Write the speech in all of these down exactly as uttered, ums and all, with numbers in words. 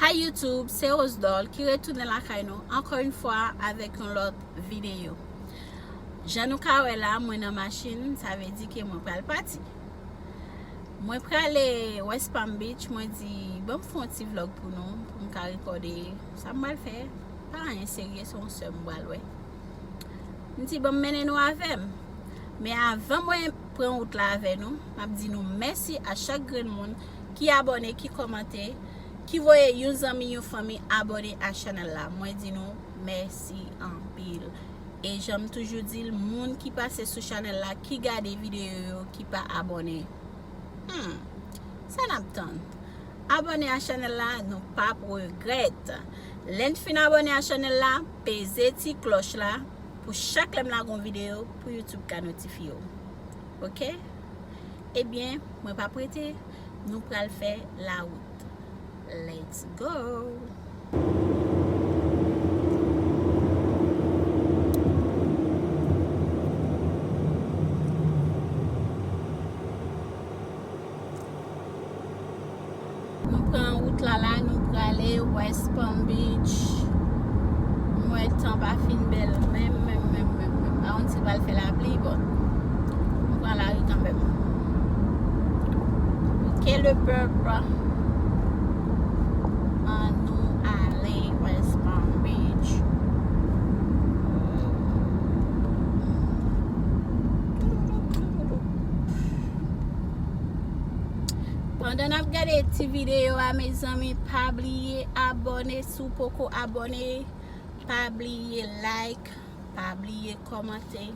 Hi YouTube, se Rose Doll ki retounen lakay nou ankò yon fwa avèk yon lòt videyo. Jan nou ka wè la, mwen nan machin, sa vle di ke mwen pral pati. Mwen prale West Palm Beach, mwen di, "Ban m fè yon ti vlòg pou nou, pou m ka rekòde sa m pral fè." Pa anyen serye, se yon sè m pral wè. M di, "Ban m mennen nou avè m." Men avan mwen pran wout la avè nou, m ap di nou mèsi a chak grenn moun ki abòne, ki kòmante, ki voye yon zanmi, yon fanmi abòne a chanèl la. Mwen di nou mèsi anpil. E jan m toujou di l, moun ki pase sou chanèl la, ki gade videyo yo, ki pa abòne, hmm, sa n ap tann? Abòne a chanèl la, nou p ap regrèt. Lè n fin abòne a chanèl la, peze ti klòch la pou chak lè m lage yon videyo pou YouTube ka notifye w. Oke? Ebyen, mwen p ap rete, nou pral fè lawout. Let's go! Nou pran wout la la, nou prale West Palm Beach. M wè tan pa fin bèl menm, menm, menm, menm, menm. Pa konn si pral fè lapli, bon. M pran lari kanmenm. Ok, le peuple. Ann nou ale West Palm Beach. Pandan n ap gade ti videyo a, mezanmi, pa bliye abòne si w poko abòne. Pa bliye like, pa bliye kòmante.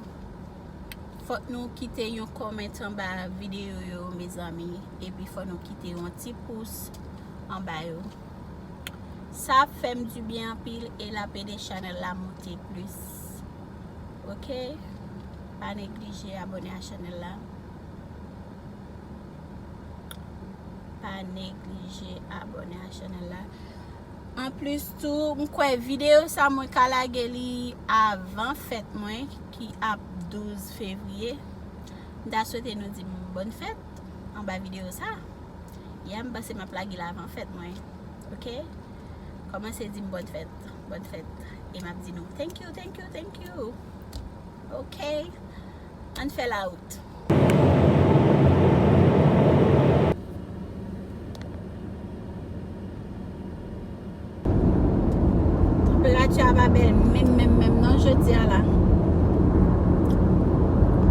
Fòk nou kite yon kòmant anba videyo yo, mezanmi. Epi fòk nou kite yon ti pous anba yo. Sa ap fè m dibyen anpil e l ap ede chanèl la monte plis. Oke? Pa neglije abòne a chanèl la. Pa neglije abòne a chanèl la. Anplis tou, m kwè videyo sa mwen ka lage li avan fèt mwen ki ap douz fevriye. M ta swete nou di m bòn fèt anba videyo sa. Ya, m panse m ap lage l avan fèt mwen. Oke? Kòmanse di m bòn fèt, bòn fèt. E m ap di nou thank you, thank you, thank you. Oke? Ann fè lawout. Tanperati a pa bèl menm, menm, menm non jodi a la.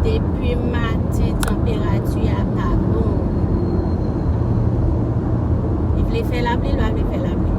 Depi maten tanperati a pa bon. Li vle fè lapli, li pa vle fè lapli.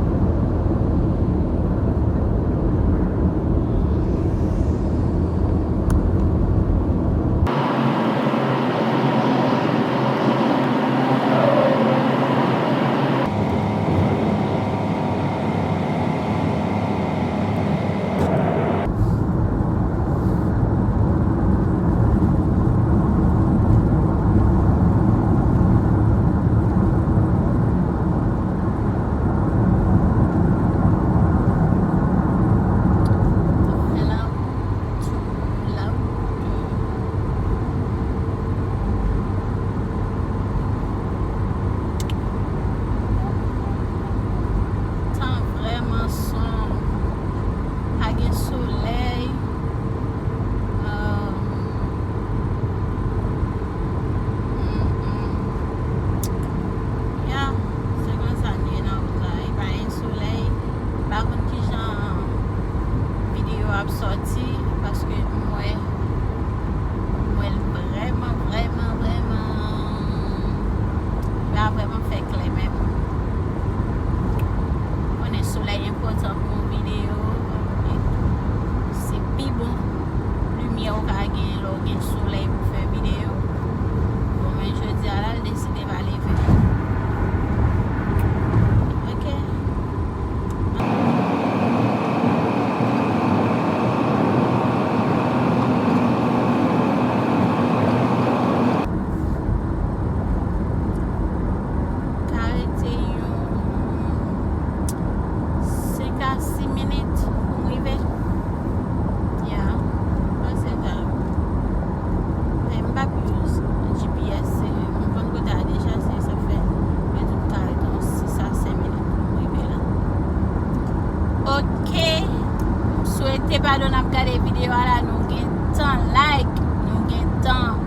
Se pa lè n ap gade videyo a la, nou gen tan like, nou gen tan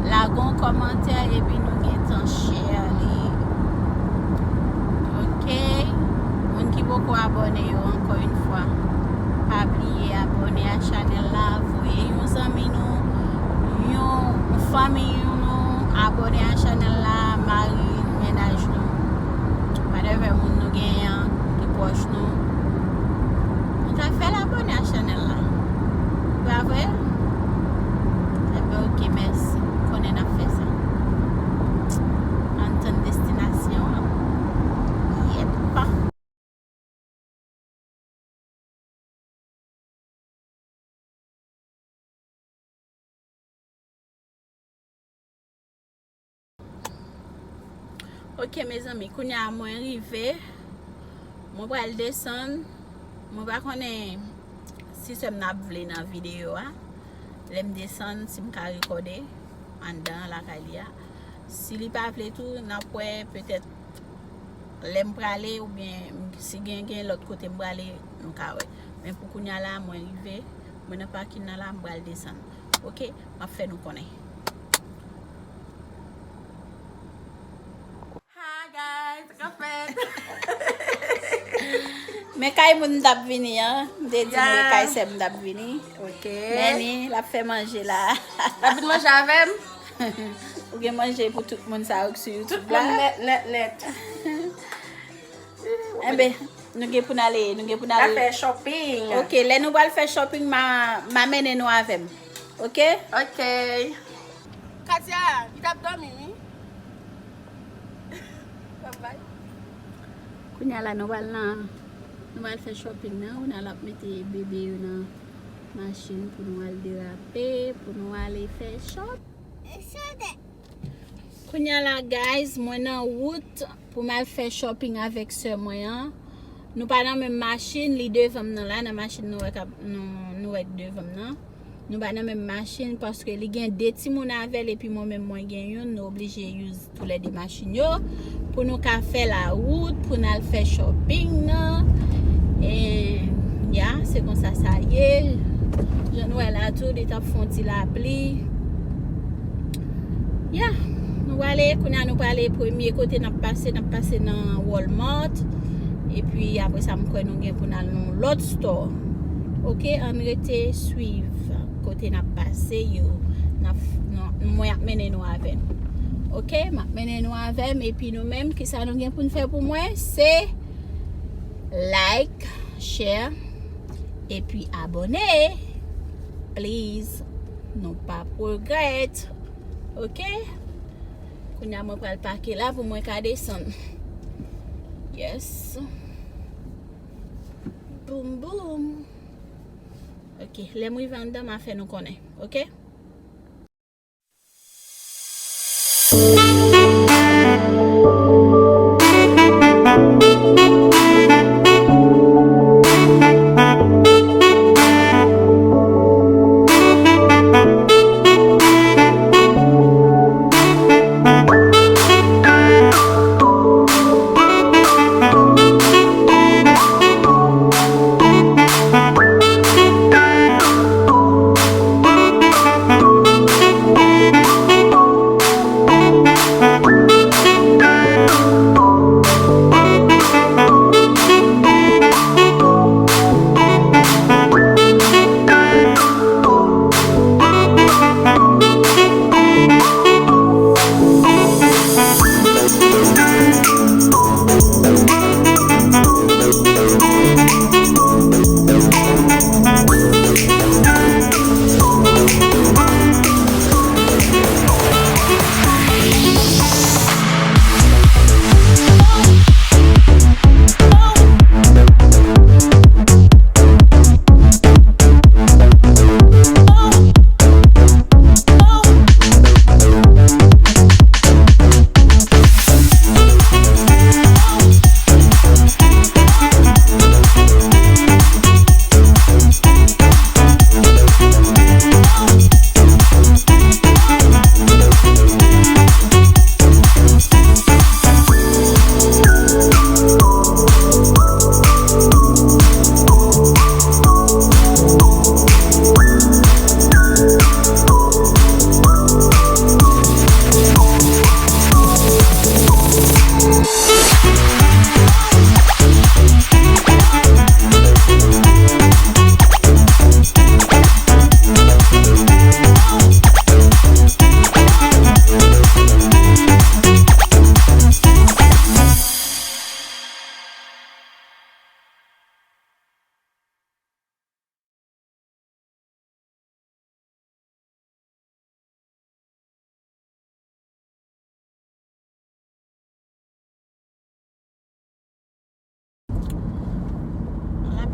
lage yon kòmantè, epi nou gen tan share li. Ok? Moun ki poko abòne yo, ankò yon fwa, pa bliye abòne a chanèl la, voye yon zanmi nou, yon, yon fanmi nou, abòne a chanèl la, mari nou, mennaj nou, whatever moun nou genyen an ki pwòch nou, nou ta fè l abòne a chanèl la. Pa vre? Enben, ok, mèsi. Konnen n ap fè sa. Ann tann destinasyon an. Yep. Ok, mezanmi, kounye a mwen rive. Mwen pral desann. Mwen pa konnen si sè m nan ap vle nan videyo a. Lè m desann, si m ka rekòde anndan lakay li a. Si li pa vle tou, n ap wè petèt lè m prale oubyen si gen, gen lòt kote m prale, nou ka wè. Men pou kounye a la, mwen rive. Mwen nan pakin nan la, m pral desann. Ok, m ap fè nou konnen. Hi guys, sa k ap fèt? Men kay moun m t ap vini an, m te di nou e kay sè m m t ap vini. Ok. Men li, l ap fè manje la. L ap vin manje avè m. Ou gen manje pou tout moun sa yo k sou YouTube la. Tout moun nèt, nèt, nèt. Enben, nou gen pou n ale, nou gen pou n ale. N a fè shopping. Ok, lè nou pral fè shopping, ma, ma mennen nou avè m. Ok? Ok. Katia, li t ap dòmi, wi. Bye bye. Kounye a la, nou pral nan, nou pral fè shopping nan. Kounye a l ap mete bebe yo nan machin pou nou al derape, pou nou ale fè shop. Kounye a la, guys, mwen nan wout pou m al fè shopping avèk sè mwen an. Nou pa nan menm machin, li devan m nan la, nan machin nou wè k ap, nou, nou wè k devan m nan. Nou pa nan menm machin paske li gen de timoun avè l epi mwen menm mwen gen youn, nou oblije use toulède machin yo pou nou ka fè lawout, pou n al fè shopping nan. E, ya, se konsa sa ye. Jan nou wè la tou, li t ap fè yon ti lapli. Ya, nou prale, kounye a nou prale premye kote n ap pase, n ap pase nan Walmart. Epi apre sa, m kwè nou gen pou n al nan yon lòt store. Ok, ann rete swiv kote n ap pase yo. N ap, non, mwen ap mennen nou avè m. Ok, m ap mennen nou avè m. Epi nou menm, kisa nou gen pou n fè pou mwen? Se like, share, epi abòne. Please, nou p ap regrèt. Ok? Kounye a mwen pral pake la pou mwen ka desann. Yes. Boum, boum. Ok, lè m rive anndan, m a fè nou konnen. Ok?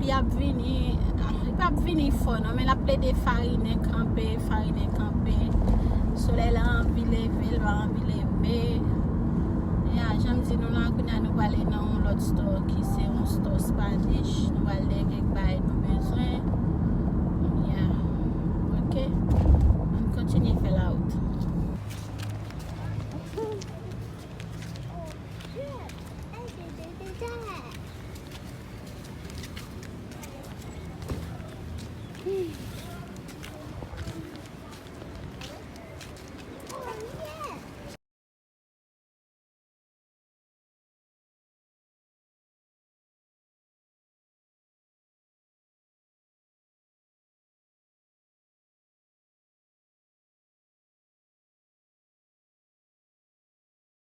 Li ap vini, li p ap vini fò non, men l ap plede farinen kanpe, farinen kanpe. Solèy la anvi leve, l pa anvi leve. Ya, jan m di nou la, kounye a nou prale nan yon lòt store ki se yon store Spanish. Nou pral dèyè kèk bagay nou bezwen. Ya, ok. Ann kontinye fè lawout.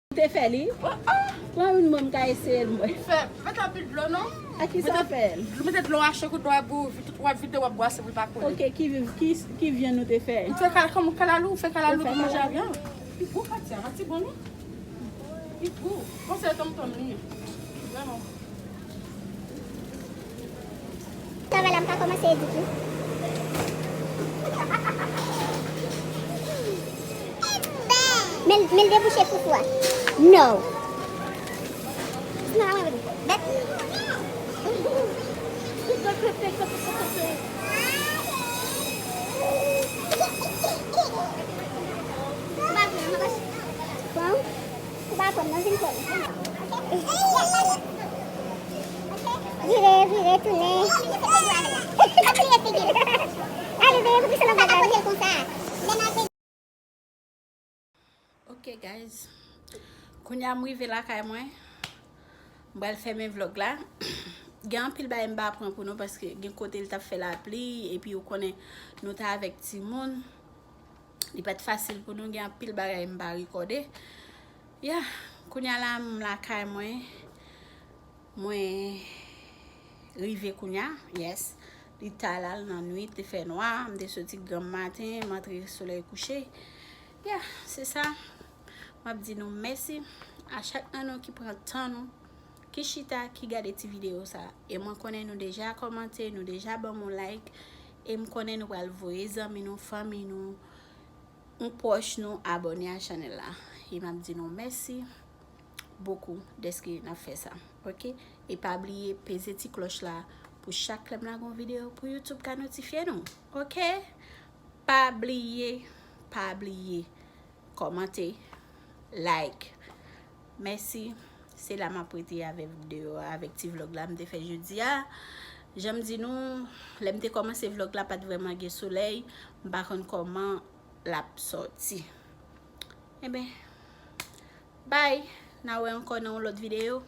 Ou te fè li? Pran youn mwen, m ka eseye l mwen. Fè, mete anpil dlo non. A ki sa w fè l? Mete dlo a cho kou dlo a bouyi, tout w ap vide w ap bwase pou l pa kole. Ok, ki, ki, ki vyann ou te fè? M fè kal-, kòm kalalou, fè kalalou pou manje avyon. Li gou, Katia, pa ti bon non. Li gou. Bon, se tonmtonm li ye. Vrèman. Travay la, m ka kòmanse edit wi. Men, men l debouche foufou a. No. Non, mwen vle. Bèt. Bon. Ou pa konn non, vin fè l. Vire, vire, tounen. Ap tounen figi l. Ale, vire, vire, se nan bagay. Ok, guys. Kounye a m rive lakay mwen. M pral fèmen vlòg la. Gen anpil bagay m pa pran pou nou paske gen kote l t ap fè lapli, epi ou konnen nou t avèk timoun. Li pa t fasil pou nou, gen anpil bagay m pa rekòde. Ya, kounye a la, m lakay mwen. Mwen rive kounye a, yes. Li ta la, l nan nwit, li fè nwa. M te soti granm maten, m antre solèy kouche. Ya, se sa. M ap di nou mèsi a chak nan nou ki pran tan nou, ki chita, ki gade ti videyo sa. E mwen konnen nou deja kòmante, nou deja ban m yon like. E m konnen nou pral voye zanmi nou, fanmi nou, yon pwòch nou abòne a chanèl la. E m ap di nou mèsi bokou dèske n ap fè sa. Ok? E pa bliye peze ti klòch la pou chak lè m lage yon videyo pou YouTube ka notifye nou. Ok? Pa bliye, pa bliye. Kòmante, like. Mèsi. Se la m ap rete avèk deyò a, avèk ti vlòg la m te fè jodi a. Jan m di nou, lè m te kòmanse vlòg la, pa t vrèman gen solèy. M pa konn kòman l ap sòti. Enben, bye. N a wè ankò nan yon lòt videyo.